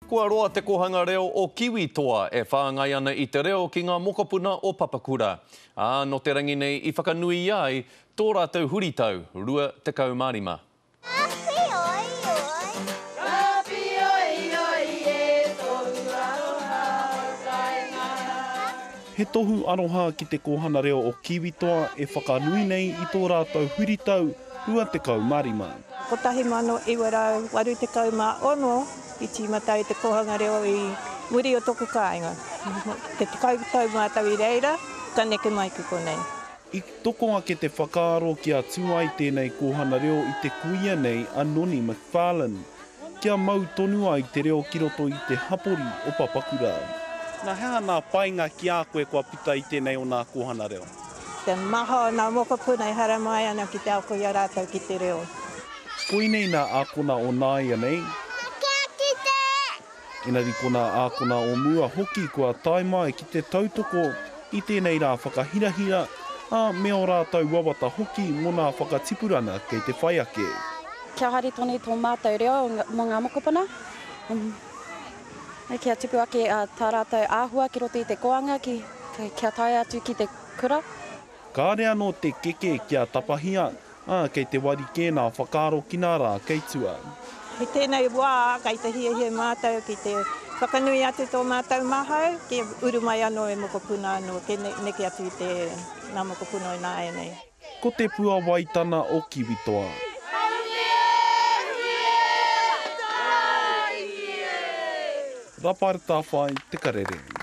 Kua roa Te Kōhanga Reo o Kiwi Toa e whāngai ana i te reo ki ngā mokopuna o Papakura, ā, nō te rangi nei i whakanuia ai tō rātou huritau 25. He tohu aroha ki Te Kōhanga Reo o Kiwi Toa e whakanui nei i tō rātou huritau 25. 1986 i tīmata ai te kōhanga reo i muri o toku kāinga. Te 10 tau mātou i reira, ka neke mai ki konei. I toko ake te whakaaro kia tū ai tēnei kōhanga reo i te kuia nei a Noni McFarlane, kia mau tonu ai te reo ki roto i te hapori o Papakura. Nā, he aha nā painga ki a koe kua puta i tēnei o nā kōhanga reo? Te maha o nā mokopuna e haramai ana ki te ako i a rātou ki te reo. Koinei nā ākona o nāianei. Kia kite! Engari ko nā ākona o mua hoki kua tae mai ki te tautoko i tēnei rā whakahirahira, ā, me ō rātou wawata hoki mō nā whakatipurana kei te whai ake. Kia haere tonu tō mātou reo mō ngā mokopuna, kia tupu ake tā rātou āhua ki roto i te kōanga, kia tae atu ki te kura. Kāre anō te keke kia tapahia, ā, kei te wari kē nā whakaaro ki nā rā kei tua. I tēnei wā, kei te hiahia mātou ki te whakanui atu tō mātou mahau, kia uru mai anō e mokopuna anō, kia neke atu i te ngā mokopuna o ināianei. Ko te puawaitana o Kiwitoa. Rapaere Tawhai, Te Karere.